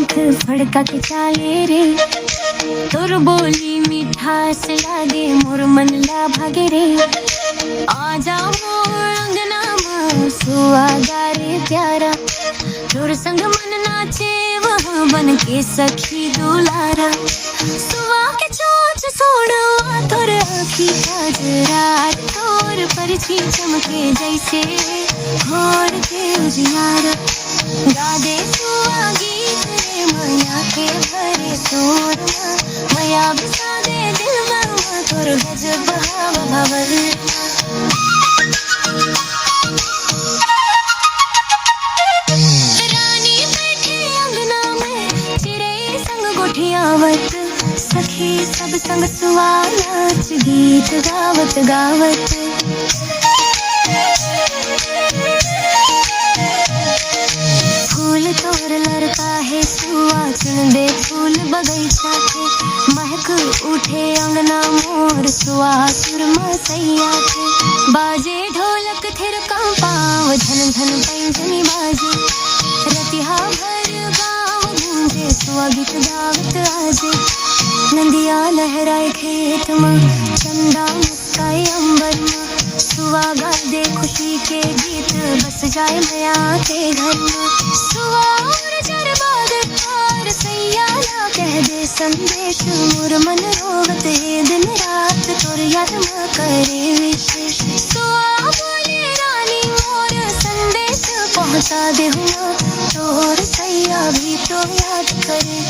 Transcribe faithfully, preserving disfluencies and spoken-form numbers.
फड़का के चाले रे, तोर बोली मिठास लागे मोर मन ला भागे रे। आजा मोर अंगना म सुहागा रे प्यारा, तोर संग मन नाचे वह बन के सखी दुलारा। सुआ के चोच सोड़वा तोर आँखी काजरा, तोर परछी चमके जैसे भोर के उजियारा। गा दे सुआ गीत रे मया के भरे सुर मा, मया बसा दे दिल मा तोर गजब हवा भंवर। रानी बैठे अंगना में चिरई संग गोठियावत, सखी सब संग सुआ नाच गीत गावत गावत। फूल तोर लरका हे सुआ, चुन दे फूल बगैचा के। महक उठे अंगना मोर सुआ, सुरमा सैया के। बाजे ढोलक थिरका पाँव, झन झन पैंजनी बाजे। रतिहा भर गाँव गूंजे, सुआ गीत गावत आजे। नंदिया लहराए खेत मा, चंदा मुस्काए अंबर मा। सुआ गा दे खुशी के गीत, बस जाए मया के घर मा। सुआ और जरबाद तोर सैया ला कह दे संदेश, मोर मन रोवत हे दिन रात तोर याद मा करे विशेष। सुआ बोले रानी मोर संदेश पहुँचा दे हुआ, तोर सैया भी तो याद करे।